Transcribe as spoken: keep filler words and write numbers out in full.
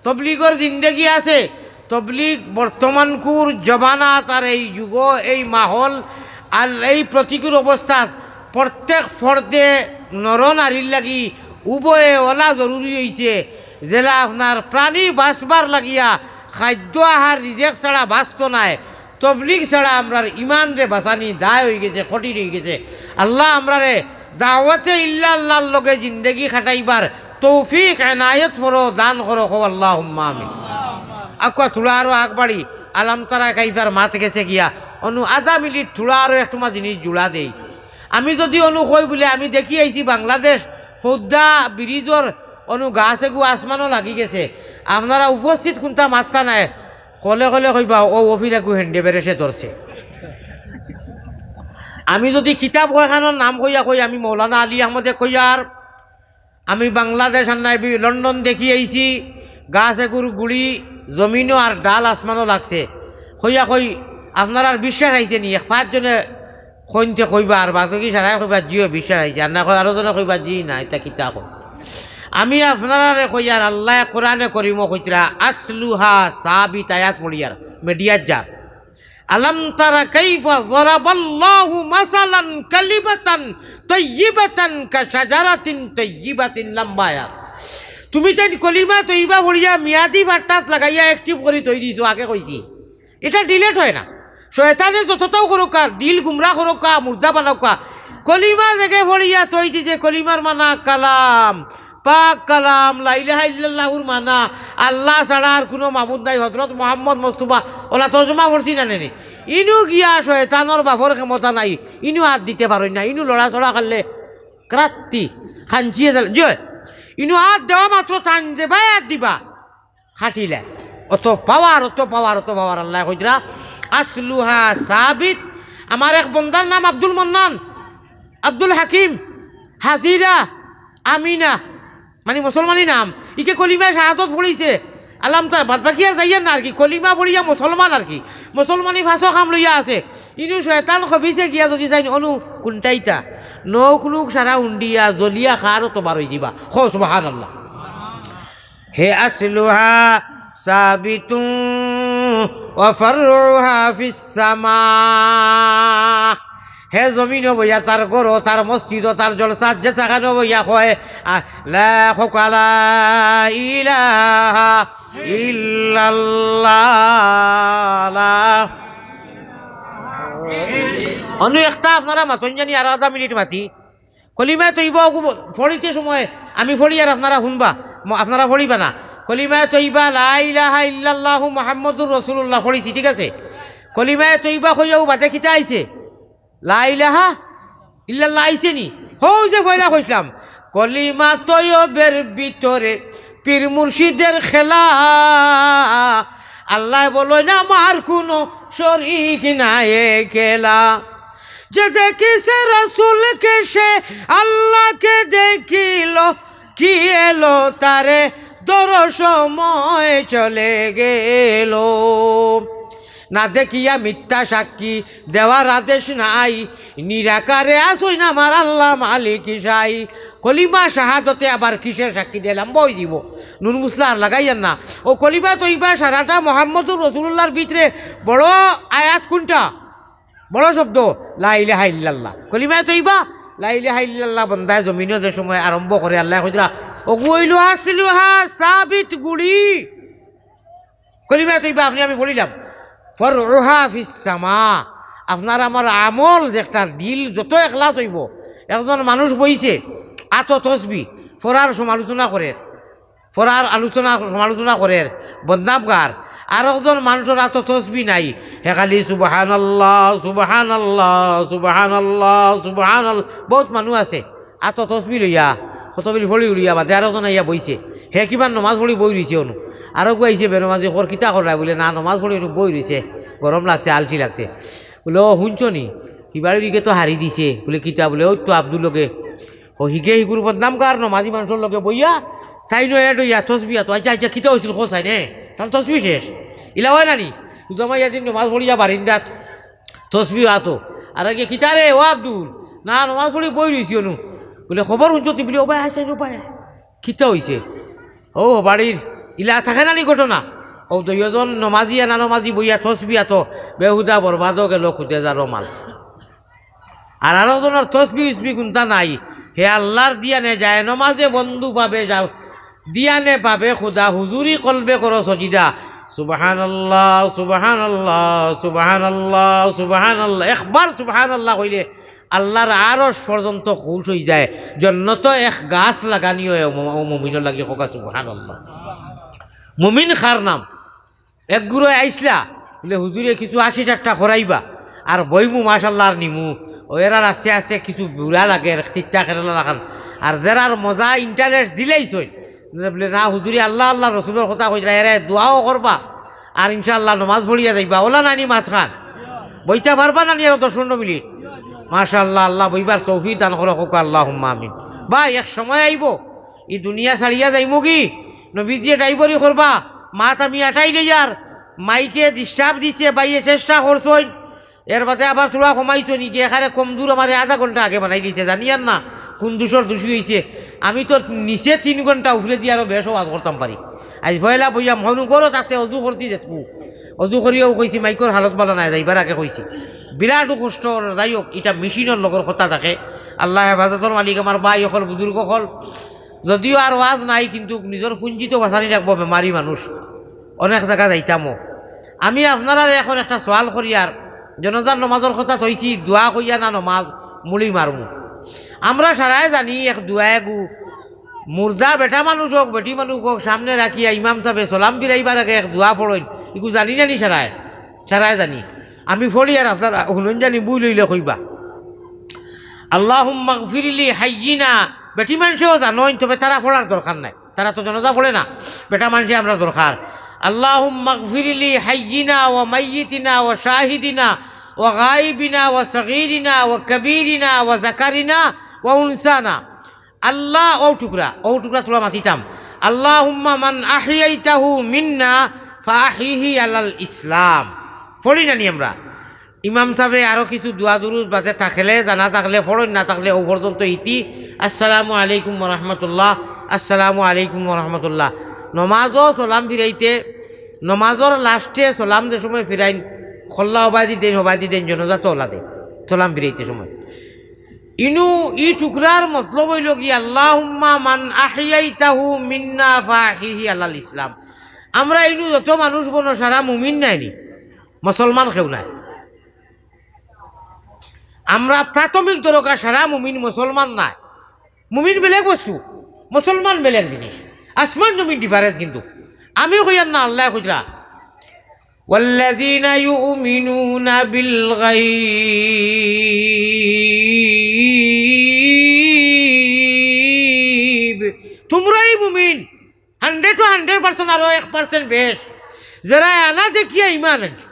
তবলিগর জিন্দেগি আছে। তবলিগ বর্তমানকুর জমানাত আর এই যুগো, এই মাহল আর এই প্রতিকূল অবস্থাত প্রত্যেক ফর্দে নর নারীর লাগি উভয়ে অলা জরুরি অইছে। যেলা আপনার প্রাণী বাঁচবার লাগিয়া খাদ্য আহার রিজেক ছাড়া বাঁচতো নায়, তবলিগ ছাড়া আমরার ইমানরে বাঁচানি দায় অইগেছে, কঠিন অইগেছে। আল্লাহ আমরারে দাওয়াতে ইল্লাল্লাহর লগে জিন্দেগি কাটাইবার তৌফিক এনায়েত করো, দান করো, কও আল্লাহুম্মা আমিন। আকুয়া থুড়া আরো আগবাড়ি, আলাম তারা কাইফার মাত গেছে গিয়া, অনু আধা মিনিট থুড়া আরো একটুমা জিনিস জুড়া দেই। আমি যদি অনু কই বুলে, আমি দেখি আইছি বাংলাদেশ, ফৌদ্দা ব্রিজর অনু গাছ এগু আসমানো লাগি গেছে। আপনারা উপস্থিত কুনতা মাততা নায়, কলে কলে কইবা, "ও অফির এগু হেন্ডে বেরেসে ধরছে।" আমি যদি কিতাব কয়খানোর নাম কইয়া কই, আমি মৌলানা আলী আহমদে কইয়ার, আমি বাংলাদেশ আর নাই বি-, লন্ডন দেখি আইছি, গাছ এগুর গুড়ি জমিনো আর ডাল আসমানো লাগছে। কইয়া কই, আপনারার বিশ্বাস আইছে নি? এক পাঁচজনে কইনতে কইবা, আর বাকি সারাই কইবা, "জিও, বিশ্বাস আইছে।" আর না কই, আরো জনে কইবা, "জি না, ইতা কিতা কই?" আমি আপনারারে কইয়ার, আল্লায় কোরআনে করিমো কইতরা, "আসলুহা সাবিত", আয়াত পড়িয়ার, মিডিয়াত যা। "আলাম তারা কাইফা যারাবাল্লাহু মাসালান কালিমাতান তাইয়িবাতান কাশাজারাতিন তাইয়িবাতিন", লম্বা আয়াত। তুমি তাইন কলিমা তৈবা পড়িয়া মিয়াদি বাট্টাত লাগাইয়া অ্যাক্টিভ করি থই দিছো, আগে কইছি। ইটা ডিলিট অয় না। শয়তানে যততাও করউক্কা, দিল গুমরা করউক্কা, মুর্দা বানাউক্কা, কলিমা যেগে পড়িয়া থই দিছে, কলিমার মানা কালাম, পাক কালাম, লা ইলাহা ইল্লাল্লাহুর মানা, আল্লাহ ছাড়া আর কুনু মাবুদ নাই, হযরত মুহাম্মদ মুস্তাফা, অলা তর্জমা পড়ছি না নি? ইনু গিয়া শয়তানর বাফর ক্ষমতা নাই, ইনু আত দিতে পারইন না, ইনু লড়াচড়া করলে ক্রাত্তি, খাঞ্চিয়ে যাইল, জি অয়। ইনু আত দেওয়া মাত্র তাইন যেবায় আত দিবা, খাটিলে। অত পাওয়ার, অত পাওয়ার, অত পাওয়ার। আল্লায় কইতরা, "আসলুহা সাবিত।" আমার এক বন্দার নাম আব্দুল মান্নান, আব্দুল হাকিম, হাজিরা, আমিনা, মানে মুসলমানি নাম। ইকে কলিমায় শাহাদত পড়িছে। আলাম তারা, বাদ বাকি আর যাইয়ার না আর কি। কলিমা পড়িয়া মুসলমান আর কি। মুসলমানি ফাঁসো কাম লইয়া আছে। ইনু শয়তান খবিছে গিয়া যদি যাইন, অনু কুনটাইতা। নখ নুখ সারা উন্ডিয়া, জ্বলিয়া খার অত বার অই দিবা। কও সুবহানাল্লাহ। হে আসলুহা সাবিতুন ওয়া ফারউহা ফিস সামা। হে জমিনো বইয়া, তার ঘরো, তার মসজিদো, তার জলসাত, যে জাগানো বইয়া কয়, আ, লা, কউক্কা লা ইলাহা ইল্লাল্লাহ। অনু একটা আপনারা মাতইন জানি আর আধা মিনিট মাতি। কলিমায়ে তৈবা অগু পড়িতে সময় আমি পড়ি আর আপনারা হুনবা, ম-, আপনারা পড়িবা না। কলিমায়ে তৈবা লা ইলাহা ইল্লাল্লাহু মুহাম্মাদুর রাসূলুল্লাহ পড়িছি, ঠিক আছে? কলিমায়ে তৈবা কইয়াউ বাদে কিতা আইছে? লা ইলাহা ইল্লাল্লাহ আইছে নি? হউ যে পয়লা কইছলাম, কলিমা তৈয়বের ভিতরে পীর মুর্শিদের খেলা। আল্লায় বলইন আমার কুনু শরিক নাই একেলা। যে দেখিছে রসুলকে সে আল্লাহকে দেখিল, কি এলো তারে ধরো সময় চলে গেল। না দেখিয়া মিথ্যা সাক্ষী দেওয়ার আদেশ নাই, নিরাকারে আছইন আমার আল্লাহ মালিক সাই। কলিমা শাহাদতে আবার কিসের সাক্ষী দিলাম? বই দিব। নুন মুসলা আর লাগাইয়ার না। ও কলিমা তৈবা সারাটা মোহাম্মদুর রসুলুল্লাহর ভিতরে বড় আয়াত কুনটা? বড় শব্দ, লা ইলাহা ইল্লাল্লাহ। কলিমায়ে তৈবা, লা ইলাহা ইল্লাল্লাহ বন্দায় জমিনো যে সময় আরম্ভ করে, আল্লায় কইতরা, অগু অইলো আসলুহা সাবিত গুড়ি। কলিমায়ে তৈবা আপনে আমি পড়িলাম, ফারউহা ফিস সামা। আপনার আমার আমল যে একটা দিল যত এখলাস অইবো, একজন মানুষ বইছে, আতো তসবি, পড়ার সমালোচনা করের, পড়ার আলোচনা, সমালোচনা করের, বদনাম গার। আর একজন মানষর আতো তসবি নাই, হে খালি সুবহানাল্লাহ, সুবহানাল্লাহ, সুবহানাল্লাহ, সুবহানাল্লাহ। বউত মানুষ আছে, আতো তসবি লইয়া, কত বিল ফড়ি উড়িয়া বাদে আর একজন আইয়া বইছে। হে কিমান নমাজ পড়ি বই রইছে অনু। আরোগু আইছে বেনমাজি, কর কিতা কররায়? বুলে, "না, নমাজ পড়ি অনু বই রইছে, গরম লাগছে, আলসি লাগছে।" বুলে, "ও, হুনছো নি? কিবাড়ির ইগে তো হারি দিছে।" বুলে, "কিতা?" বুলে, "ওই তো আব্দুল লগে।" ও হিগে হিগুর বদনাম গার, নমাজি মানষর লগে বইয়া, চাইনো এড অইয়া তসবি আতো। আইচ্ছা, আইচ্ছা, কিতা অইছিল কও চাইন, হে? তান তসবি শেষ। ইলা অয় না নি? উজামা ইয়াদিন নমাজ পড়িয়া বারিন্দাত তসবি আতো। আর আগে, "কিতা রে, ও আব্দুল?" "না, নমাজ পড়ি বই রইছি অনু।" বুলে, "খবর হুনছো নি?" বুলে, "ও ভাই, আইচ্ছা, ও ভাই, কিতা অইছে?" ও বাড়ির ইলা থাকে না নি ঘটনা? অউ দুইজন নমাজি আর না নমাজি বইয়া তসবি আতো, বেহুদা বরবাদও গেল খুদে যারো মাল। আর আরো জনর তসবি উসবি কুন্তা নাই, হে আল্লাহর দিয়ানে যায় নমাজে বন্ধু পাবে, যাও দিয়ানে পাবে খুদা, হুজুরি কলবে করো সজিদা। সুবহানাল্লাহ, সুবহানাল্লাহ, সুবহানাল্লাহ, সুবহানাল্লাহ। একবার সুবহানাল্লাহ কইলে আল্লাহর আরশ পর্যন্ত খুশ অইযায়। জন্নতো এক গাছ লাগানি অয় অউ মু-, অউ মুমিনর লাগি। কউক্কা সুবহানাল্লাহ। মুমিন কার নাম? এক গুরু আইছলা, বুলে, "হুজুরে কিছু হাসি ঠাট্টা করাইবা, আর বইমু মাশাআল্লাহ আর নিমু।" অউ এরার আস্তে আস্তে কিছু বুরা লাগের, তিতা কেরেলা লাখান। আর যেরার মজা interest দিলাইছইন, বুলে, "না হুজুরে আল্লাহ আল্লাহ রসুলর কথা কইরা, এরে দোয়াও করবা, আর ইনশাআল্লাহ নমাজ পড়িয়া যাইবা।" অউলা নানি মাতখান? বইতা পারবা নানি আরো দশ পনেরো মিনিট? মাশাআল্লাহ, আল্লাহ বইবার তৌফিক দান করো, কউক্কা আল্লাহুম্মা আমিন। ভাই, এক সময় আইবো, ই দুনিয়া ছাড়িয়া যাইমুগি, নবীজিয়ে ড্রাইভারি করবা, মাত আমি আটাই লইয়ার, মাইকে disturb দিছে, ভাইয়ে চেষ্টা করছইন, এর বাদে আবার থুড়া কমাইছইন, যে এখানে কমজুর আমারে আধা ঘন্টা আগে বানাই দিছে, জানিয়ার না কুন দুষর দুষি অইছে। আমি তো নিচে তিন ঘন্টা, উপরেদি আরো বেশ ওয়াজ করতাম পারি। আইজ পয়লা বইয়া মনু করো, তাতে অজু করছি যেতকু, অজু করিয়াও কইছি, মাইকর হালত ভালা নায়, যাইবার আগে কইছি। বিরাট কষ্ট, যাই হোক, ইটা মেশিনর লগর কথা থাকে। আল্লাহ হেফাজতর মালিক, আমার ভাই অকল, বুজুর্গ অকল, যদিও আর ওয়াজ নাই, কিন্তু নিজর পুঞ্জি তো বাঁচানি রাখবো, বেমারি মানুষ, অনেক জাগা যাইতামও। আমি আপনারারে এখন একটা সওয়াল করিয়ার, জনাজার নমাজর কথা থইছি, দোয়া কইয়া না নমাজ মুড়ি মারমু। আমরা সারায় জানি এক দোয়া এগু, মুর্দা বেটা মানুষ হোক, বেটি মানুষ হোক, সামনে রাখিয়া ইমাম সাবে সালাম ফিরাইবার আগে এক দোয়া পড়ইন, ইগু জানি না নি সারায়? সারায় জানি। আমি পড়িয়ার, আপনারা হুনইন জানি, ভুল অইলে কইবা। আল্লাহুম্মাগফিরলি হাইয়িনা, বেটি মানষেও জানইন, তবে তারা পড়ার দরকার নাই, তারা তো জনাজা পড়ে না, বেটা মানষে আমরার দরকার। আল্লাহুম্মাগফিরলি হাইয়িনা ওয়া মাইয়িতিনা ওয়া শাহিদিনা ওয়া গাইবিনা ওয়া সগীরিনা ওয়া কবীরিনা ওয়া যাকারিনা ওয়া উনসানা। আল্লাহ, অউ টুকরা, অউ টুকরা থুড়া মাতিতাম। আল্লাহুম্মা মান আহইয়াইতাহু মিন্না ফাআহইহি আলাল ইসলাম। পড়ি না নি আমরা? ইমাম সাবে আরো কিছু দোয়া দুরুদ বাদে থাকলে, জানা থাকলে পড়ইন, না থাকলে অউ পর্যন্ত ইতি। আসসালামু আলাইকুম ওয়া রাহমাতুল্লাহ, আসসালামু আলাইকুম ওয়া রাহমাতুল্লাহ। নমাজও সালাম ফিরাইতে, নমাজর last-এ সালাম যে সময় ফিরাইন, কল্লা হবায়দি দেইন, হবায়দি দেইন, জনাজাত অলা দেইন, সালাম ফিরাইতে সময়। ইনু ই টুকরার মতলব অইলো কি, আল্লাহুম্মা মান আহইয়াইতাহু মিন্না ফাআহইহি আলাল ইসলাম। আমরা ইনু যত মানুষ বনো সারা মুমিন নায় নি, মুসলমান কেউ নায়। আমরা প্রাথমিক দরকার সারা মুমিন মুসলমান নায়। মুমিন বেলেগ বস্তু, মুসলমান বেলেগ জিনিস। আসমান জমিন difference কিন্তু। আমি কইয়ার না, আল্লায় কইরা। والذين يؤمنون بالغيب। তুমরাউ মুমিন, hundred-ও hundred percent, আরো এক percent বেশ, যেরা আনা দেখিয়া ইমান আনছো।